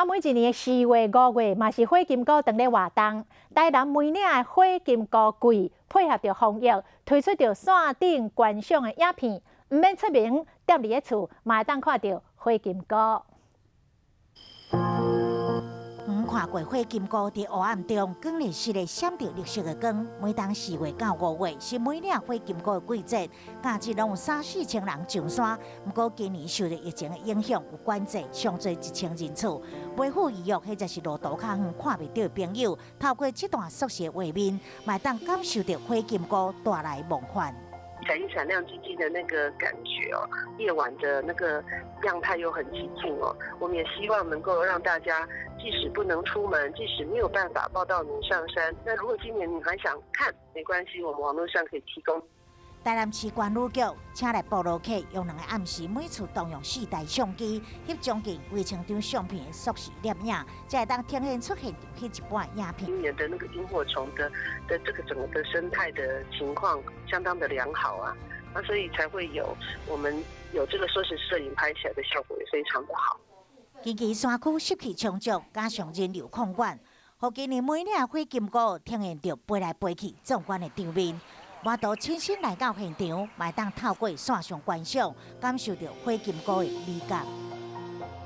啊，每一年的4月、5月嘛是火金姑當咧活動。台南梅嶺的火金菇季配合著防疫，推出著線頂觀賞的影片，毋免出門，踮佇咧厝嘛會當看著火金菇。遠看過火金菇佇黑暗中，光熱濕的閃著綠色的光。每當4月到5月是梅嶺火金菇的季節，假日攏有三四千人上山。毋過今年受著疫情的影響，有管制，上濟1000人次。袂赴預約或者是路途較遠看袂著的朋友，透過這段縮時畫面，嘛會當感受著火金菇帶來夢幻。閃一閃亮晶晶的那個感覺哦，夜晚的那個樣態又很寂靜哦。我們也希望能夠讓大家，即使不能出門，即使沒有辦法報到名上山，那如果今年你還想看，沒關係，我們網絡上可以提供。台南市觀旅局請來部落客，用兩個暗時，每厝動用四台相機，翕將近幾千張相片的縮時攝影，才會當呈現出現場彼一擺影片。今年的那個螢火蟲的這個整個的生態的情況相當的良好啊，那所以才會有我們有這個縮時攝影拍起來的效果也非常的好。近期山區濕氣充足，加上人流控管，予今年梅嶺火金菇呈現著飛來飛去壯觀的場面。無法度親身來到現場，嘛會當透過線上觀賞，感受著火金菇的美感。